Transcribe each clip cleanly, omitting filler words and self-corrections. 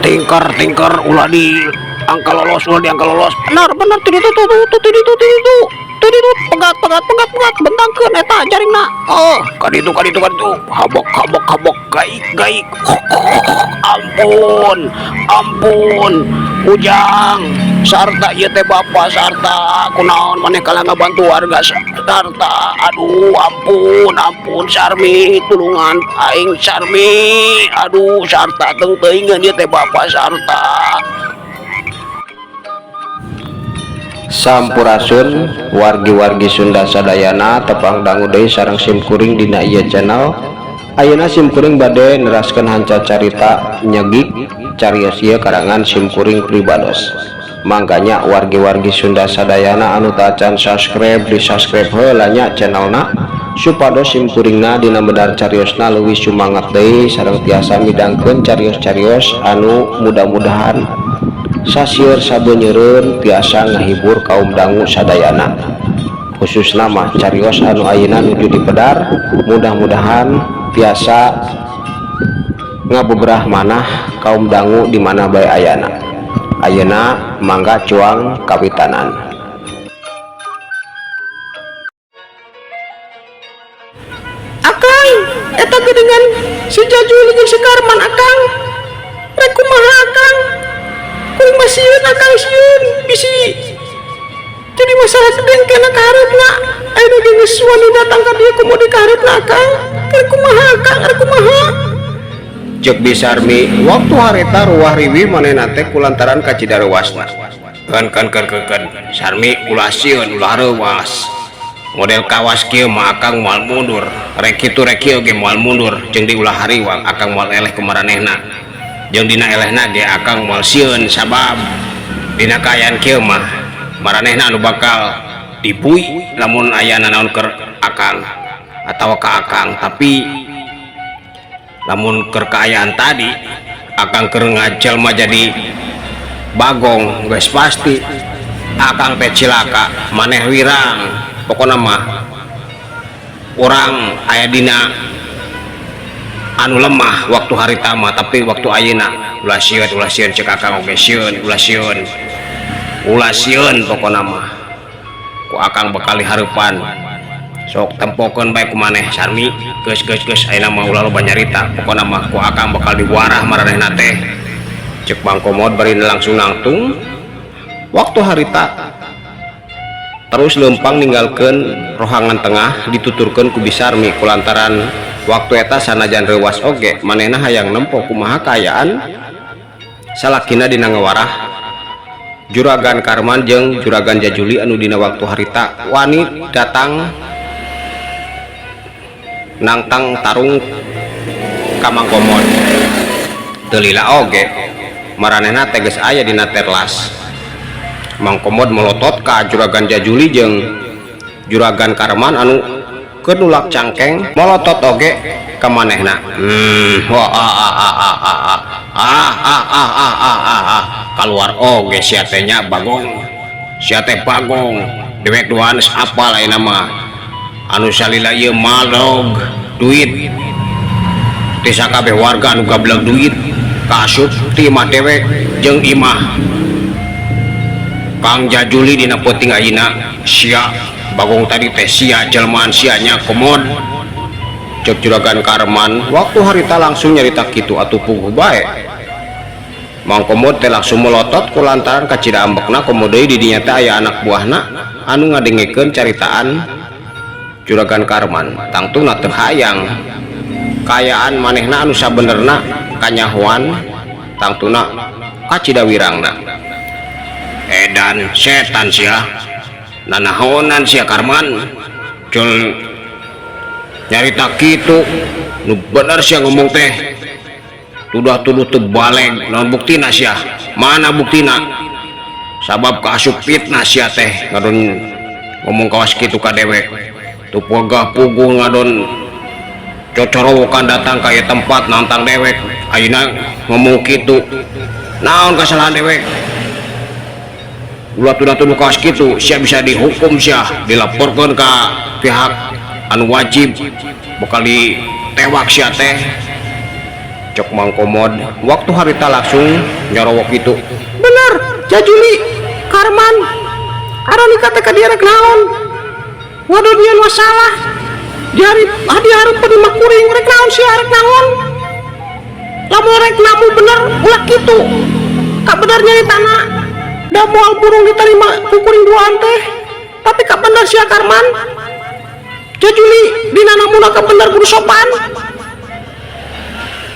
Tingker tingker ulah di angka lolos, ulah di angka lolos. Benar benar, tuh itu tuh tuh tuh tuh itu tuh itu tuh itu, pegat pegat pegat pegat, bentangkeun eta jaringna. Oh, kaditu kaditu kaditu, habok habok habok, gaik gaik. Ampun ampun, Ujang sarta, ieu teh bapak sarta. Kunaon maneh kalah ngabantu warga sarta? Aduh, ampun ampun, Sarmi, tulungan aing, Sarmi. Aduh, sarta, teu teuingeun ieu teh bapak sarta. Sampurasun wargi-wargi Sunda sadayana, tepang dangu deui sareng simkuring dina ieu channel. Ayeuna simkuring bade neraskeun hanca carita nyegik carios ieu karangan simkuring pribados. Mangkanya wargi-wargi Sunda sadayana anu tacan subscribe, di subscribe heula nya channelna, supados simkuringna dina medar cariosna leuwih sumangat deui sareng tiasa midangkeun carios-carios anu mudah-mudahan sasieur sabenyeureun tiasa ngahibur kaum dangu sadayana, khususna mah carios anu ayeuna nuju dipedar, mudah-mudahan tiasa ngabeberah manah kaum dangu di mana bae ayana. Ayeuna mangga cuang kawitanan. Akang, eta geuningan si Jajuli jeung si Karman, Akang. Rek kumaha, Akang? Kuring mah sieun, Akang, sieun bisi jadi masalah gede kena ka hareupna. Ayeuna ge geus wani datang ka dieu, komo di ka hareupna, Akang. Rek kumaha, Akang? Rek kumaha? Cek Bi Sarmi, waktu harita ruah riwih manehna teh kulantaran kacida reuasna. Keun keun keun keun keun, Sarmi, ulah sieun, ulah reuas. Model kawas kieu mah Akang moal mundur. Rek kitu rek kieu ge moal mundur, jeung di ulah hariwang, Akang moal eleh ku maranehna. Jeung dina elehna ge Akang moal sieun, sabab dina kaayaan kieu mah maranehna anu bakal dibui lamun aya nanaon keur Akang atawa ka Akang. Tapi lamun keur kaayaan tadi Akang keur ngajelma jadi bagong, geus pasti Akang teh cilaka, maneh wirang. Pokona mah urang aya dina anu lemah waktu harita mah, tapi waktu ayeuna ulah sieun, ulah sieun. Cek Akang oge sieun, ulah sieun, ulah sieun. Pokona mah ku Akang bakal dihareupan, sok tempokeun bae ku maneh, Sarmi. Geus geus geus, ayeuna mah ulah loba nyarita. Pokona mah ku Akang bakal diwarah maranehna teh, cek Bang Komod bari langsung nangtung. Waktu harita terus lempang ninggalkeun rohangan tengah, dituturkeun ku Bi Sarmi kulantaran waktu eta sanajan reuas oge manehna hayang nempo kumaha kaayaan salakina dina ngawarah Juragan Karman jeung Juragan Jajuli anu dina waktu harita wani datang nangtang tarung ka Mang Komod. Teu lila oge maranehna teh geus aya dina terlas. Mang Komod melotot ka Juragan Jajuli jeung Juragan Karman anu keur nulak cangkeng, molotot oge ka manehna. Wah, ah ah ah ah ah ah ah ah ah ah ah ah ah, keluar oge sia teh nya, bagong, sia teh bagong. Dewek duaan geus apal ayeuna mah anu salila ieu malog duit ti sakabeh warga anu gableg duit kaasup ti imah dewek jeung imah Kang Jajuli dina peuting ayeuna. Sia Bagong tadi teh sia jelmaan sia nya Komod. Cek Juragan Karman waktu harita langsung nyarita kitu atuh puguh bae. Mang Komod teh langsung melotot kulantaran kacida ambekna komo deui di dinya teh aya anak buahna anu ngadengekeun caritaan Juragan Karman. Tangtuna teu hayang kaayaan manehna anu sabenerna kanyahoan tangtuna kacida wirangna. Edan setan sia, nanahonan sia Karman, cul nyarita kitu nu bener sia ngomong teh. Tuduh-tuduh teu baleg, naon buktina sia? Mana buktina? Sabab kaasup fitnah sia teh ngadon ngomong kawas kitu ka dewek. Teu pogah puguh ngadon cocorowokan datang ka ieu tempat nantang dewek. Ayeuna ngomong kitu. Naon kasalahan dewek? Ulah tuduh-tuduh kawas kitu, sia bisa dihukum sia, dilaporkeun ka pihak anu wajib, bakal ditewak sia teh. Cok Mang Komod waktu harita langsung nyorowok itu. Bener, Jajuli, Karman, Aronika teh ka dieu rek naon? Waduh dia masalah. Di hari di hareupeun imah kuring rek naon sia rek naon? Lamun rek namu bener ulah kitu. Ka bener nyaritana. Da moal burung diterima ku kuring duaan teh. Tapi ka bener sia Karman. Jajuli dina namuna ka bener kudu sopan.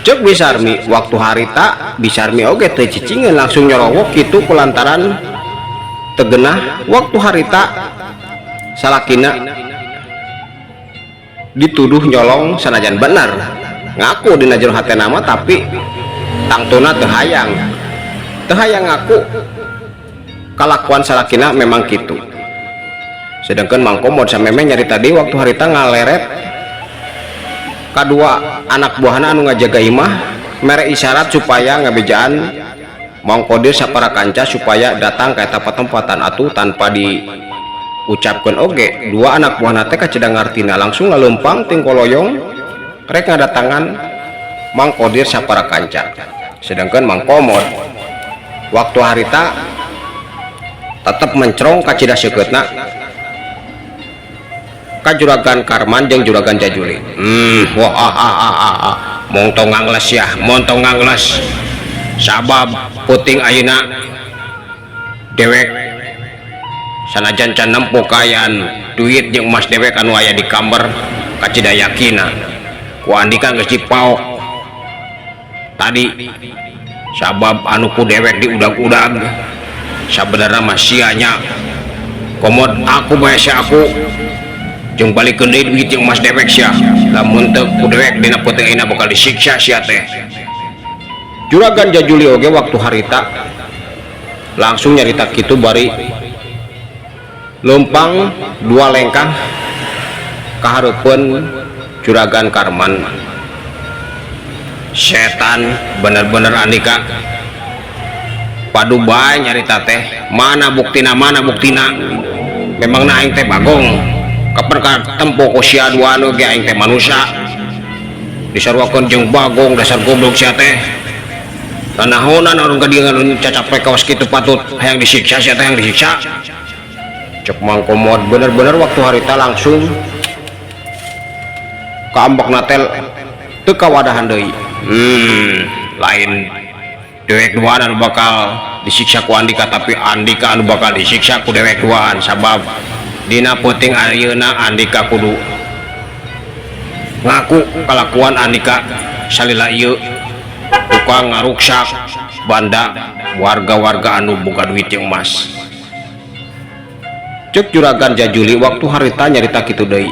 Cek Bisarmi waktu harita Bisarmi oge teu cicingeun langsung nyorowok kitu kulantaran tegenah waktu harita salakina dituduh nyolong sanajan bener ngaku dina jero hatena mah tapi tangtuna teu hayang ngaku kalakuan salakina memang kitu. Sedangkan Mang Komod samemeh nyarita deui waktu harita ngaleret kadua anak buahna anu ngajaga imah mere isyarat supaya ngabejaan Mang Kodir sapara kanca supaya datang ka eta patempatan atuh tanpa diucapkeun oge dua anak buahna teh kacida ngartina langsung laleumpang tingkoloyong rek ngadatangan Mang Kodir sapara kanca. Sedangkan Mang Komod waktu harita tetep mencrong kacida seukeutna ka Juragan Karman jeung Juragan Jajuli. Wah ah ah ah ah, ah. Montong ngangles ya, montong ngangles. Sabab puting ayeuna dewek sanajan can nempo kaayaan duit jeung emas dewek anu aya di kamar kacida yakina. Ku Andika geus dipaok tadi sabab anu ku dewek diudag-udag sabenerna mah sia nya. Komod aku bae sia aku jeung balikeun deui duit jeung emas dewek sia. Lamun teu ku dewek dina peuting ayeuna bakal disiksa sia teh. Juragan Jajuli oge waktu harita langsung nyarita kitu bari leumpang dua lengkah kahareupeun Juragan Karman. Setan bener-bener Andika padu bae nyarita teh, mana buktina mana buktina. Memangna aing teh bagong kapan ka tempo ku sia duaan oge aing teh manusia disaruakeun jeung bagong dasar goblok sia teh. Nanahonan anu ka dieu anu cacapek kawas kitu patut hayang disiksa sia teh hayang disiksa. Cek Mang Komod bener-bener waktu harita langsung kaambekna teh teu kawadahan deui. Lain dewek duaan anu bakal disiksa ku Andika tapi Andika anu bakal disiksa ku dewek duaan sabab dina peuting ayeuna Andika kudu ngaku kalakuan Andika salila ieu tukang ngaruksak banda warga-warga anu boga duit jeung emas. Cek Juragan Jajuli waktu harita nyarita kitu deui.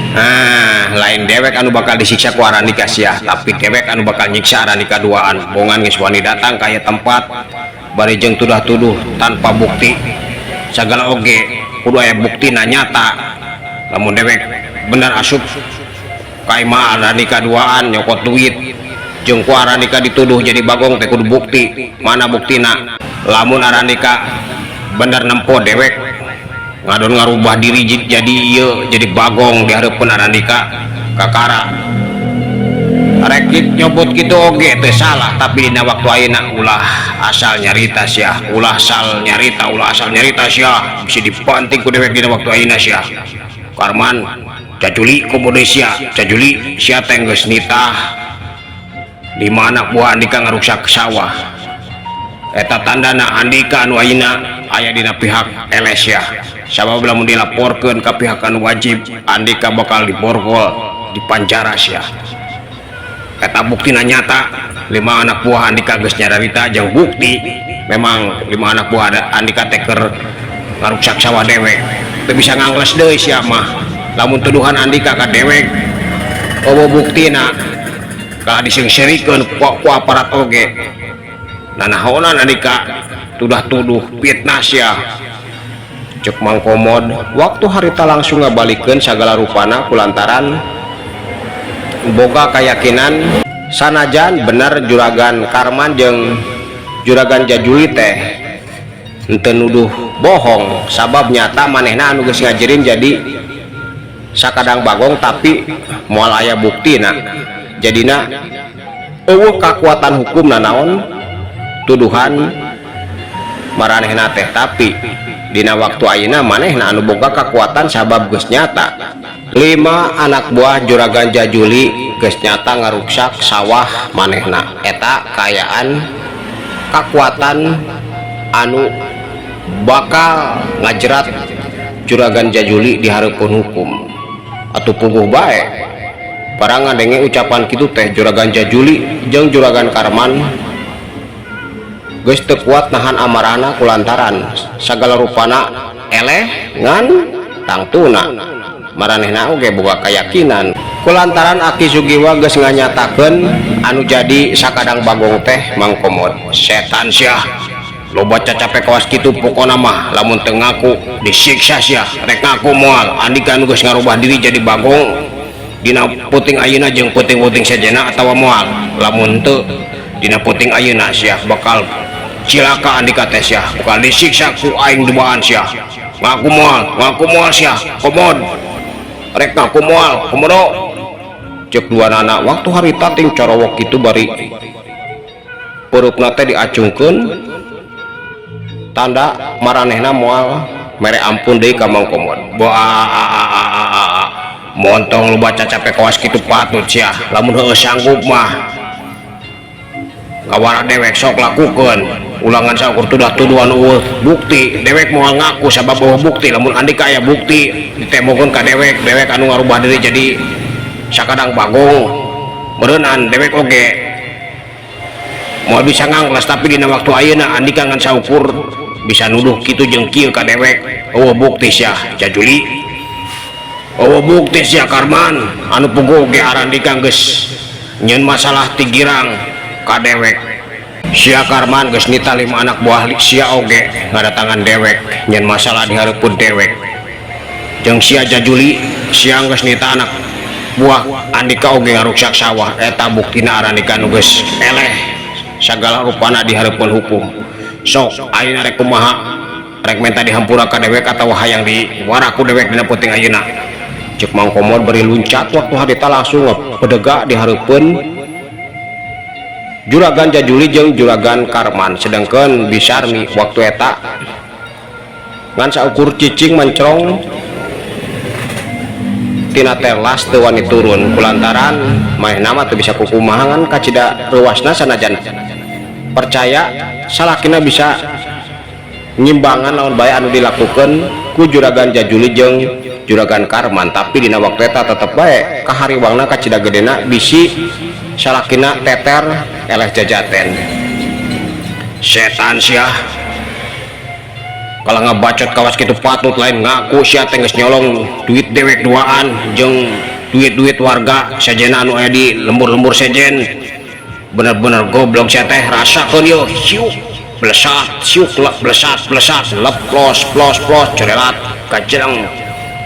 Nah, lain dewek anu bakal disiksa ku Arandika sia, tapi dewek anu bakal nyiksa Arandika duaan. Bongan geus wani datang ka ieu tempat bari jeung tuduh-tuduh tanpa bukti. Sagala oge kudu aya buktina nyata. Lamun dewek bener asup ka imah Arandika duaan nyokot duit jeung ku Arandika dituduh jadi bagong teh kudu bukti. Mana buktina? Lamun Arandika bener nempo dewek ngadon ngarubah diri jadi ieu jadi bagong di hareupeun Arandika kakara. Rek nyebut kitu oge teu salah, tapi dina waktu ayeuna ulah asal nyarita sia, ulah asal nyarita, ulah asal nyarita sia, bisa dibanting ku dewek dina waktu ayeuna sia. Karman, Jajuli komodo sia, Jajuli sia teh geus nitah di mana buah Andika ngaruksak sawah. Eta tandana Andika anu ayeuna aya dina pihak eleh sia. Sabab lamun dilaporkeun ka pihak anu wajib, Andika bakal diborgol, dipanjara sia. Eta buktina nyata lima anak buah Andika geus nyararita jeung bukti memang lima anak buah ada Andika teh keur ngaruksak sawah dewek. Teu bisa ngangles deui sia mah. Lamun tuduhan Andika ka dewek euweuh buktina kalah diseungseurikeun ku aparat oge. Nanahonan Andika tudah-tuduh fitnah sia. Cek Mang Komod waktu harita langsung ngabalikeun sagala rupana kulantaran boga keyakinan sanajan bener Juragan Karman jeung Juragan Jajuli teh henteu nuduh bohong, sabab nyata manehna anu geus ngajirin jadi sakadang bagong tapi moal aya buktina. Jadina euweuh kakuatan hukum nanaon tuduhan maranehna teh, tapi dina waktu ayeuna manehna anu boga kakuatan sabab geus nyata lima anak buah Juragan Jajuli geus nyata ngaruksak sawah manehna. Eta kaayaan kakuatan anu bakal ngajerat Juragan Jajuli di hareupeun hukum. Atuh puguh bae barang ngadenge ucapan kitu teh Juragan Jajuli jeung Juragan Karman geus teu kuat nahan amarahna kulantaran sagala rupana eleh ngan tangtuna maranehna oge boga keyakinan kulantaran Aki Sugiwa geus nganyatakeun anu jadi sakadang bagong teh Mang Komod. Setan sia, loba cacape kawas kitu, pokona mah lamun teu ngaku disiksa sia. Rek ngaku moal Andika anu geus ngarubah diri jadi bagong dina peuting ayeuna jeung peuting-peuting sejenna atawa moal? Lamun teu, dina peuting ayeuna sia bakal cilaka Andika teh sia, bakal disiksa ku aing duaan sia. Ngaku moal? Ngaku moal sia, Komod? Rek ngaku moal, Komodo? Cek duanana waktu harita ting corowok kitu bari peurupna teh diacungkeun tanda maranehna moal mere ampun deui ka Mang Komod. Wah, montong loba cacape kawas kitu patut sia. Lamun heueuh sanggup mah ngawara dewek sok lakukeun ulangan saukur tudah tuduhan euweuh bukti. Dewek moal ngaku sabab euweuh bukti. Lamun Andika aya bukti ditempokeun ka dewek, dewek anu ngarubah diri jadi sakadang bagong, meureunan dewek oge moal bisa ngangles. Tapi dina waktu ayeuna Andika ngan saukur bisa nuduh kitu jeung kieu ka dewek, euweuh bukti sia Jajuli, euweuh bukti sia Karman. Anu puguh ge Arandika geus nyieun masalah ti girang ka dewek. Sia Karman geus nita lima anak buah sia oge ngadatangan dewek nyieun masalah di hareupeun dewek. Jeung sia Jajuli, sia geus nita anak buah Andika oge ngaruksak sawah. Eta buktina Arandika nu geus eleh sagala rupana di hareupeun hukum. Sok ayeuna rek kumaha? Rek menta dihampura ka dewek atawa hayang diwara ku dewek dina peuting ayeuna? Cek Mang Komod bari luncat waktu harita langsung pedega di hareupeun Juragan Jajuli jeung Juragan Karman. Sedangkan Bisarmi waktu eta ngan saukur cicing mencrong tina telas, teu wani turun kulantaran manehna mah teu bisa kukumaha ngan kacida reuwasna sanajan percaya salakina bisa nyimbangan lawan bae anu dilakukeun ku Juragan Jajuli jeung Juragan Karman, tapi dina waktu eta tetep bae kahariwangna kacida gedena bisi salakina teter eleh jajaten. Setan sia, kalau ngebacot kawas kitu patut, lain ngaku sia teh geus nyolong duit dewek duaan jeung duit-duit warga sejenna anu aya di lembur-lembur sejen. Bener-bener goblok sia teh, rasakeun yo. Siuk blesat, siuk lep blesat blesat lep plos plos plos, corelat kajreng,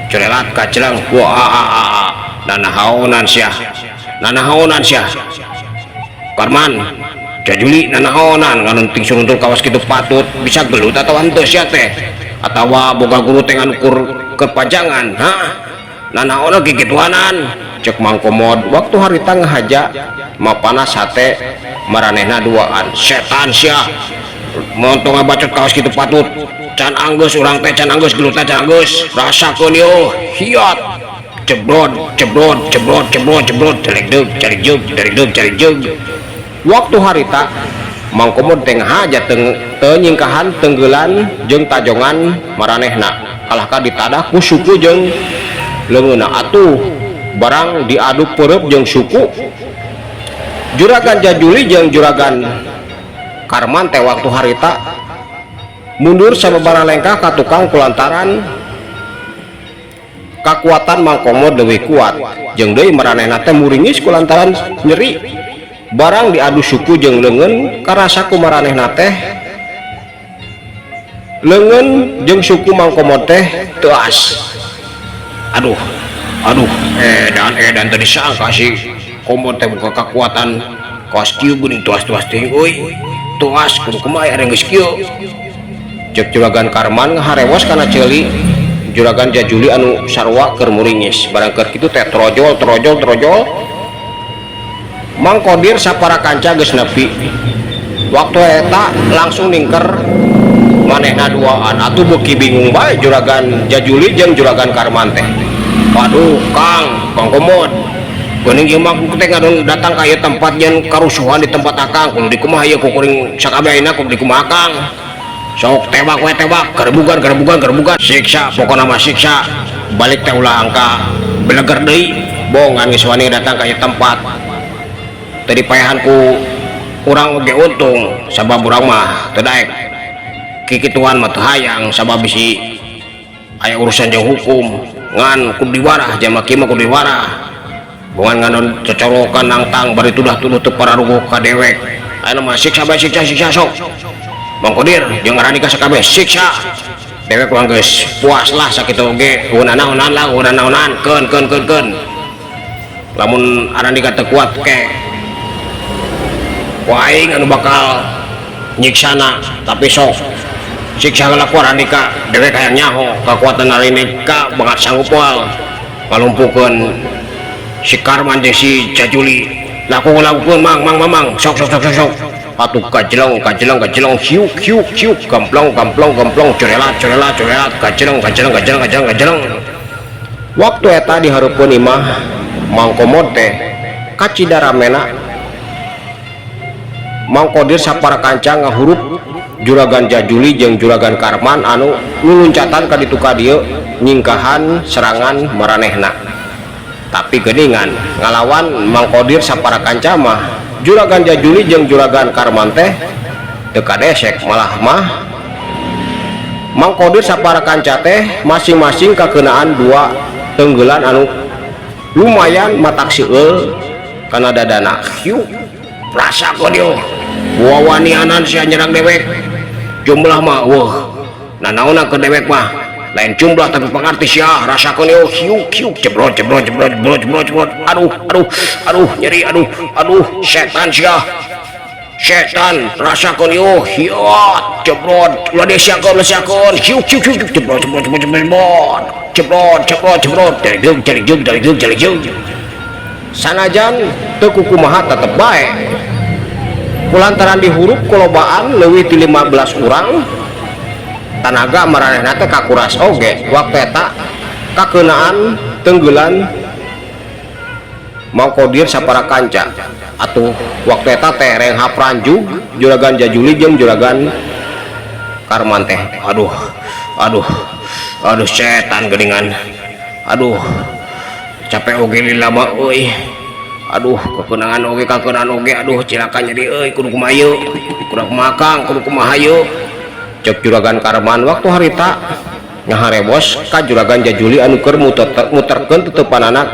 corelat kajreng. Wah, nanahaonan sia, nanahaonan sia, Karman, Jajuli, nanahaonan nganunting suruntul kawas kitu patut? Bisa gelut atau henteu sia teh, atawa boga guru teh ngan ukur kepajangan? Ha, Nanaonna kikituanan cek Mang Komod waktu harita ngahaja mapanas sate maranehna duaan setan sia montong ngabacot kaos kitu patut can anggeus urang teh can anggeus gelutna can anggeus rasakeun yo hiat jebrod jebrod jebrod jebrod jebrod celegdeug celegjeug celegdeug celegjeug waktu harita Mang Komod teh ngahaja teu nyingkahan tenggelan jeung tajongan maranehna kalahka ditadah ku suku jeung leungeunna atuh barang diaduk peureub jeung suku Juragan Jajuli jeung Juragan Karman teh waktu harita mundur sababaraha lengkah ka tukang kulantaran kakuatan Mang Komod leuwih kuat jeung deui maranehna teh muringis kulantaran nyeri barang diadu suku jeung leungeun karasa ku maranehna teh leungeun jeung suku Mang Komod teh teuas. Aduh aduh edan edan teu disangka si Komod teh boga kakuatan kawas kieu geuning tuas-tuas teuing euy tuas kudu kumaha aya geus kieu cek Juragan Karman ngaharewos kana ceuli Juragan Jajuli anu sarua keur muringis barang keur kitu teh trojol trojol trojol Mang Kodir sapara kanca geus nepi waktu eta langsung ningker manehna duaan atuh beuki bingung bae Juragan Jajuli jeung Juragan Karman teh. Waduh Kang, Kang Komod geuning ieu mah teh ngadon datang ka ieu tempat jeung karusuhan di tempat akang kudu dikumaha ieu ku kuring sakabeh ayeuna kudu dikumaha Kang sok tebak we tebak gerebugan gerebugan gerebugan siksa pokona mah siksa balik teh ulah angka beleger deui bongan geus wani datang ka ieu tempat teu dipaehan ku urang oge untung sabab urang mah teu daek kikituan mah teu hayang sabab bisi aya urusan jeung hukum ngan kudu diwarah jalma kieu mah kudu diwarah bongan ngadon cocorokan nangtang bari tudah-tuduh teu pararuguh ka dewek ayeuna mah siksa bae siksa siksa sok Mang Kodir jeung ngarani ka sakabeh siksa dewek mah geus puas lah sakitu oge unanaonan lah unanaonan keun keun keun keun lamun arandika teu kuat ke ku aing anu bakal nyiksana tapi sok siksa heula ku arandika dewek hayang nyaho kakuatan arandika bangat sanggup moal ngalumpuhkeun si Karman jeung si Jajuli laku-lakukeun mang mang mang sok sok sok sok sok atuh kajeleng kajeleng kajeleng siuk siuk siuk gamplong gamplong gamplong corelat corelat corelat kajeleng kajeleng kajeleng kajeleng kajeleng waktu eta dihareupeun imah Mang Komod teh kacida ramena Mang Kodir sapara kanca ngahurup Juragan Jajuli jeung Juragan Karman anu luluncatan ka ditu ka dieu nyingkahan serangan maranehna tapi geuningan ngalawan Mang Kodir sapara kanca mah Juragan Jajuli jeung Juragan Karman teh teu kadesek malah mah Mang Kodir sapara kanca teh masing-masing kakeunaan dua tenggelan anu lumayan matak seueul kana dadana hiu rasakeun ieu wawanianan sia nyerang dewek jumlah mah weuh nanaonna ke dewek mah lain jumlah tapi pangarti sia rasakeun ieu hiu hiu jebrot jebrot jebrot jebrot jebrot jebrot aduh aduh aduh nyeri aduh aduh setan sia setan rasakeun ieu hiot jebrot ulah disiakeun siakeun hiu hiu hiu jebrot jebrot jebrot jebrot jebrot jebrot jebrot jaregjeg jaregjeg jaregjeg jaregjeg sanajan teu kukumaha tetep bae kulantaran dihurup kulobaan leuwih ti 15 urang tanaga maranehna teh kakuras oge waktu eta kakeunaan tenggelan Mang Kodir sapara kanca atuh waktu eta teh renghap ranjug Juragan Jajuli jeung Juragan Karman teh aduh aduh aduh setan geuningan aduh capek oge lila mah euy aduh kekenangan oge kakeunaan oge aduh cilaka nyeri euy kudu kumaha ieu kudu kumaha Kang kudu kumaha ieu cek Juragan Karman waktu harita ngaharebos ka Juragan Jajuli anu keur muterkeun tutupanana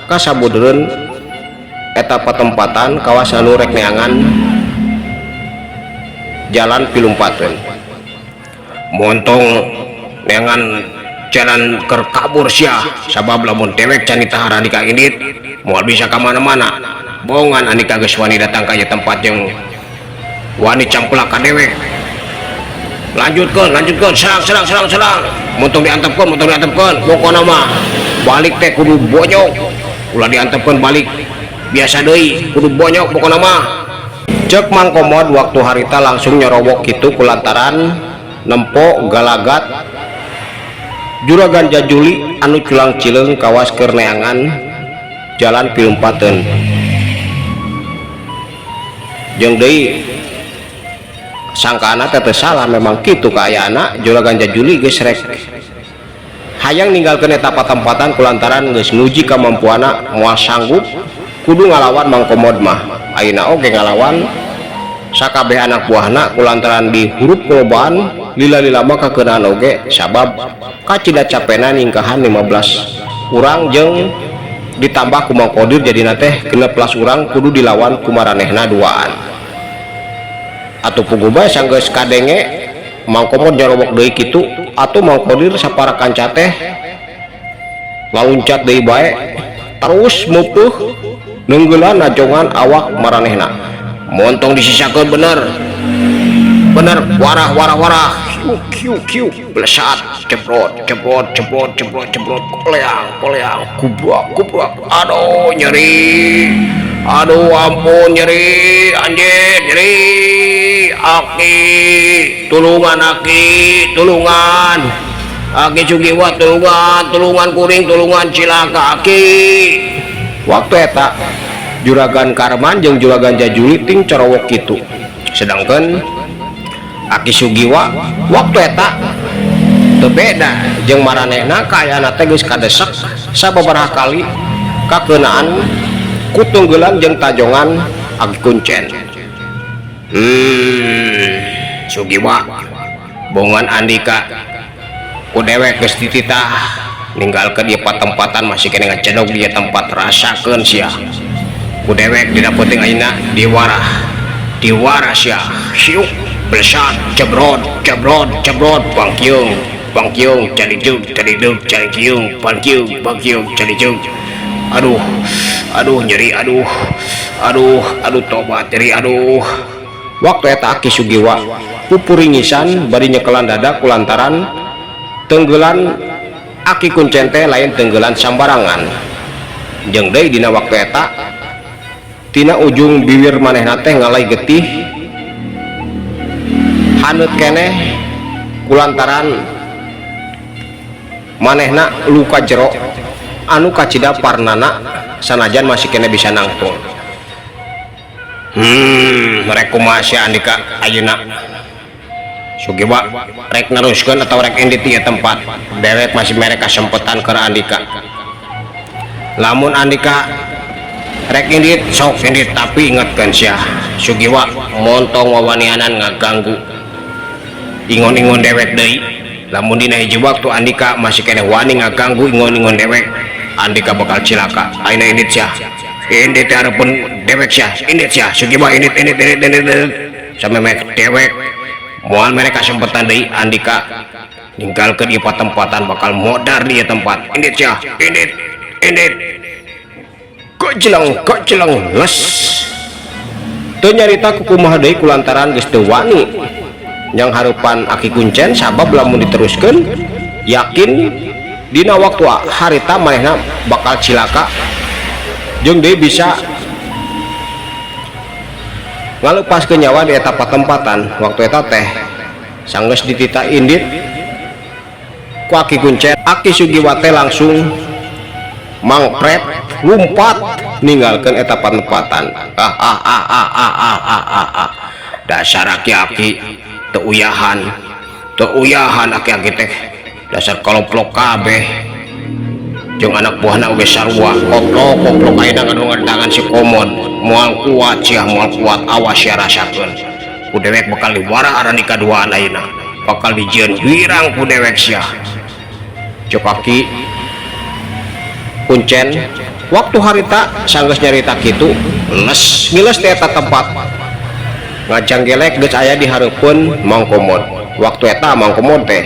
ka sabudeureun eta patempatan kawas anu rek neangan jalan pilumpateun montong neangan jalan keur kabur sia sabab lamun dewek can ditahan Andika indit moal bisa ka mana-mana bongan Andika geus wani datang ka ieu tempat jeung wani camplak ka dewek lanjutkeun lanjutkeun serang serang serang serang montong diantepkeun pokona mah Balik teh kudu bonyok. Ulah diantepkeun balik biasa deui, kudu bonyok pokona mah. Cek Mang Komod waktu harita langsung nyorowok kitu kulantaran nempo galagat Juragan Jajuli anu culang cileung kawas keur neangan jalan pilumpateun. Jeung deui sangkaana teh teu salah, memang kitu kaayaanna. Juragan Jajuli geus rek hayang ninggalkeun eta patempatan kulantaran geus nguji kamampuanna moal sanggup kudu ngalawan Mang Komod mah. Ayeuna oge ngalawan sakabeh anak buahna kulantaran dihurup kulobaan lila-lila mah kakeunaan oge sabab kacida capena ningkahan 15 urang jeung ditambah ku Mang Kodir jadina teh 16 urang kudu dilawan ku maranehna duaan. Atuh puguh bae sanggeus kadenge Mang Komod nyarobok deui kitu atuh Mang Kodir sapara kanca teh laluncat deui bae terus meupuh neunggelan najongan awak maranehna. Montong disisakeun bener bener warah warah warah kiuk kiuk kiuk blesat cebrot cebrot cebrot cebrot cebrot koleang koleang kubrak kubrak aduh nyeri aduh ampun nyeri anjir nyeri aki tulungan aki tulungan aki Sugiwa tulungan tulungan kuring tulungan cilaka aki. Waktu eta Juragan Karman jeung Juragan Jajuli ting corowok kitu, sedangkan Aki Sugiwa waktu eta teu beda jeung maranehna kaayana teh geus kadesek sababaraha kali kakeunaan ku tunggelan jeung tajongan Aki Kuncen. Sugiwa bongan Andika ku dewek geus dititah ninggalkeun ieu patempatan masih kene ngacedog di tempat rasakeun sia ku dewek dina peuting ayeuna diwarah diwarah sia siuk blesat cebrot cebrot cebrot bangkiung bangkiung calideug calideug calikiung bangkiung bangkiung calideug aduh aduh nyeri aduh aduh aduh tobat nyeri aduh. Waktu eta Aki Sugiwa pupuringisan bari nyekelan dada kulantaran tenggelan Aki Kuncen teh lain tenggelan sambarangan. Jeung deui dina waktu eta tina ujung bibir manehna teh ngalai getih haneut keneh kulantaran manehna luka jero anu kacida parnana sanajan masih kene bisa nangtung. Rek kumaha sia Andika ayeuna? Sugiwa rek neruskeun atau rek indit ieu tempat dewek masih mere kasempetan keur Andika. Lamun Andika rek indit sok indit, tapi ingetkeun sia Sugiwa montong wawanianan ngaganggu ingon-ingon dewek deui. Lamun dina hiji waktu Andika masih keneh wani ngaganggu ingon-ingon dewek, Andika bakal cilaka. Ayeuna indit sia, indit hareupeun dewek sia, indit sia Sugiwa indit indit indit indit, indit. Samemeh dewek moal mere kasempetan deui Andika ninggalkeun ieu patempatan bakal modar di ieu tempat. Indit sia, indit indit gojeleng gojeleng les teu nyarita kukumaha deui kulantaran geus teu wani yang hareupan Aki Kuncen sabab lamun diteruskeun yakin dina waktu harita manehna bakal cilaka jeung deui bisa ngalepaskeun nyawa di eta patempatan. Waktu eta teh sanggeus ditita indit ku Aki Kuncen, Aki Sugiwa teh langsung mangpret lumpat ninggalkeun eta patempatan. Ah ah ah ah ah ah ah ah ah. Dasar aki-aki teu uyahan, teu uyahan aki-aki teh dasar kaloplok kabeh jeung anak buahna oge sarua koplok koplok. Ayeuna ngadongan si Komod moal kuat sia, moal kuat, awas sia rasakeun ku dewek bakal diwarah arani kaduaan ayeuna bakal dijieun wirang ku dewek sia. Cek Aki Kuncen waktu harita sanggeus nyarita kitu les ngiles teh eta tempat ngajanggelek geus aya di hareupeun Mang Komod. Waktu eta Mang Komod teh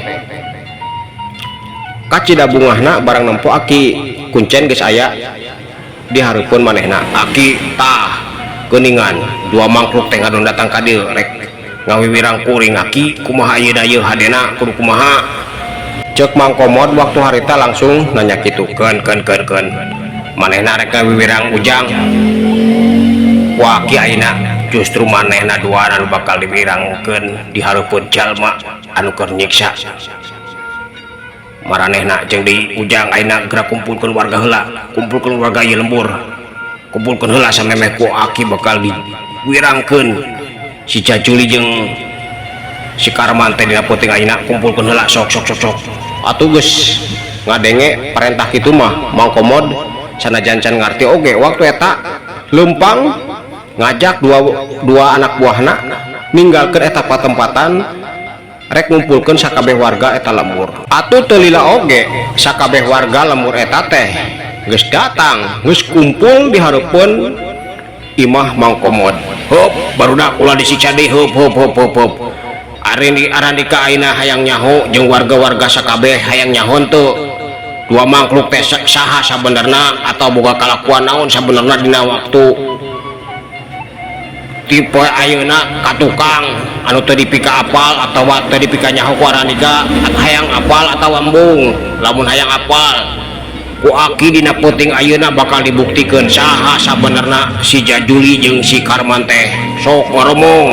kacida bungahna barang nempo Aki Kuncen geus aya di hareupeun manehna. Aki tah geuningan dua mangkluk teh ngadon datang ka dieu rek ngawiwirang kuring. Aki kumaha ayeuna ieu hadena kudu kumaha? Cek Mang Komod waktu harita langsung nanya kitu. Keun keun keun keun. Manehna rek ngawiwirang Ujang. Ku Aki ayeuna justru manehna duaan anu bakal diwirangkeun di hareupeun jalma anu keur nyiksa. Maranehna jeung di Ujang ayeuna geura kumpulkeun warga heula, kumpulkeun warga ieu lembur. Kumpulkeun heula samemeh ku Aki bakal diwirangkeun si Jajuli jeung si Karman teh dina peuting ayeuna kumpulkeun heula sok sok sok sok. Atuh geus ngadenge parentah kitu mah Mang Komod sanajan can ngarti oge waktu eta leumpang ngajak dua anak buahna ninggalkeun eta patempatan rek ngumpulkeun sakabeh warga eta lembur. Atuh teu lila oge sakabeh warga lembur eta teh geus datang geus kumpul di hareupeun imah Mang Komod. Heup barudak ulah disiksa deui heup heup heup heup heup. Arandika ayeuna hayang nyaho jeung warga-warga sakabeh hayang nyaho teu dua mangkluk teh saha sabenerna atau boga kalakuan naon sabenerna dina waktu tipe ayeuna ka tukang anu teu dipika apal atawa teu dipika nyaho ku Arandika hayang apal atawa embung. Lamun hayang apal ku Aki dina peuting ayeuna bakal dibuktikeun saha sabenerna si Jajuli jeung si Karman teh. Sok ngoromong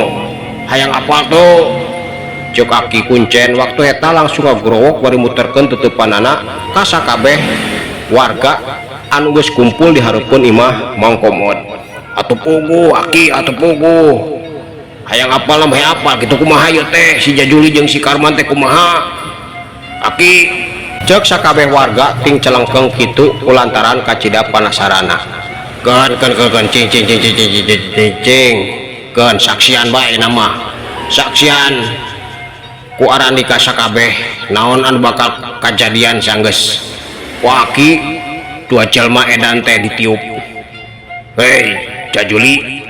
hayang apal tuh. Cek Aki Kuncen waktu eta langsung ngagrowok bari muterkeun tutupanana ka sakabeh warga anu geus kumpul di hareupeun imah Mang Komod. Atuh puguh Aki, atuh puguh. Hayang apal mah hayang apal kitu kumaha ieu teh si Jajuli jeung si Karman teh kumaha? Aki cek sakabeh warga ting celengkeng kitu kulantaran kacida panasarana. Keun keun keun keun cing cing cing cing cing cing cing cing. Keun saksian bae nama. Saksian ku Arandika sakabeh naon anu bakal kajadian sanggeus ku Aki dua jelma edan teh ditiup. Hei Jajuli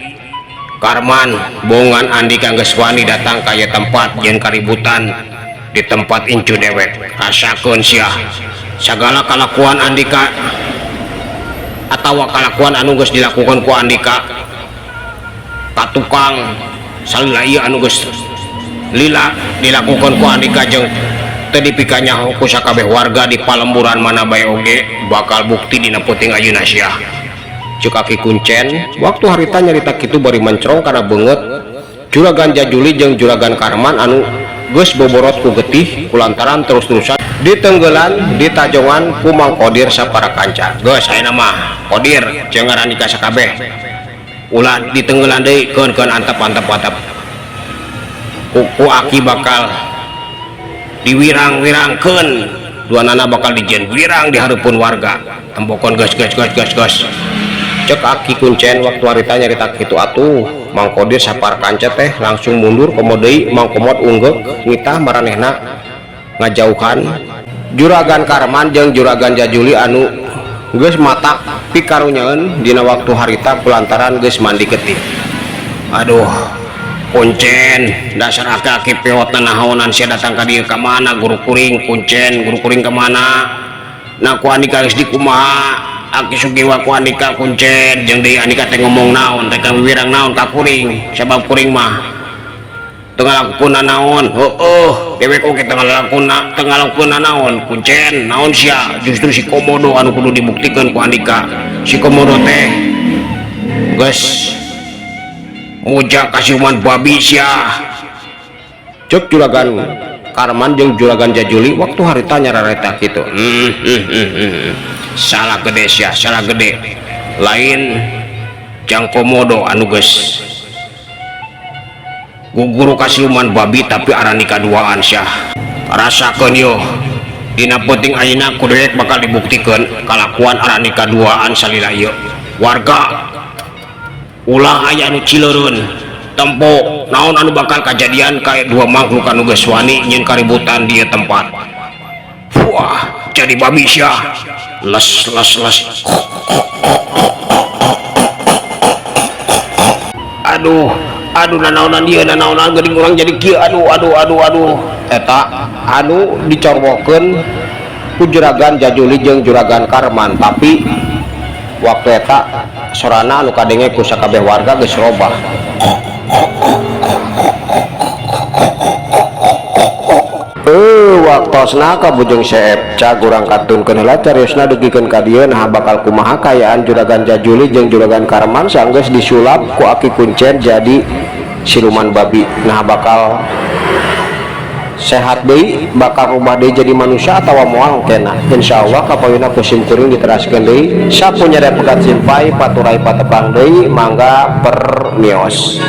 Karman bongan Andika geus wani datang ka ieu tempat jeung kaributan di tempat incu dewek. Rasakeun sia sagala kalakuan Andika atawa kalakuan anu geus dilakukan ku Andika ka tukang salila ieu anu geus lila dilakukan ku Andika jeung teu dipika nyaho ku sakabeh warga di palemburan mana bae oge bakal bukti dina peuting ayeuna sia. Cek Aki Kuncen waktu harita nyarita kitu bari mencrong kana beungeut Juragan Jajuli jeung Juragan Karman anu geus boborot ku getih kulantaran terus-terusan ditenggelan ditajongan ku Mang Kodir sapara kanca. Geus ayeuna mah Kodir jeung Arandika sakabeh ulah ditenggelan deui keun-keun antep-antep antep. Ku Aki bakal diwirang-wirangkeun dua nana bakal dijieun wirang di hareupeun warga. Tembokeun geus geus geus geus geus. Cek Aki Kuncen waktu harita nyarita kitu atuh Mang Kodir sapar kanca teh langsung mundur komo deui Mang Komod unggeuk nitah maranehna ngajauhan Juragan Karman jeung Juragan Jajuli anu geus matak pikarunyeun dina waktu harita kulantaran geus mandi getih. Aduh Kuncen dasar aki-aki peot nahaonan sia datang ka dieu ka mana guru kuring Kuncen guru kuring ka mana nah ku Andika geus dikumaha Aki Sugiwa ku Andika Kuncen jeung deui Andika teh ngomong naon teh wirang naon ka kuring sabab kuring mah teu ngalakukeun naon heueuh dewek oge teu ngalakukeun naon Kuncen naon sia justru si Komodo anu kudu dibuktikeun ku Andika si Komodo teh geus muja kasiuman babi sia. Cek Juragan Karman jeung Juragan Jajuli waktu harita nyarareta kitu. Salah gede sia, salah gede. Lain jang Komodo anu geus guguru kasiuman babi tapi Arandika duaan sia. Rasakeun yo dina peuting ayeuna ku dewek bakal dibuktikeun kalakuan Arandika duaan salila ieu. Warga ulah aya anu cileureun tempo naon anu bakal kajadian ka dua makhluk anu geus wani nyieun kaributan di ieu tempat. Wah, jadi babi sia. Les les les. Aduh, aduh nanaonan ieu nanaonan geuning urang jadi kieu aduh aduh aduh aduh. Eta anu dicorwokeun ku Juragan Jajuli jeung Juragan Karman tapi waktu eta sorana anu kadenge ku sakabeh warga geus robah. Tangtosna ka Bujeng Seep. Cag urang katunkeun heula cariosna dugikeun ka dieu. Nah, bakal kumaha kaayaan Juragan Jajuli jeung Juragan Karman sanggeus disulap ku Aki Kuncen jadi siluman babi? Nah, bakal sehat deui, bakal rubah deui jadi manusia atau moal kena? Insyaallah kapayuna ku sim kuring diteraskeun deui. Sapunyada pegat simpay paturay patepang deui, mangga permios.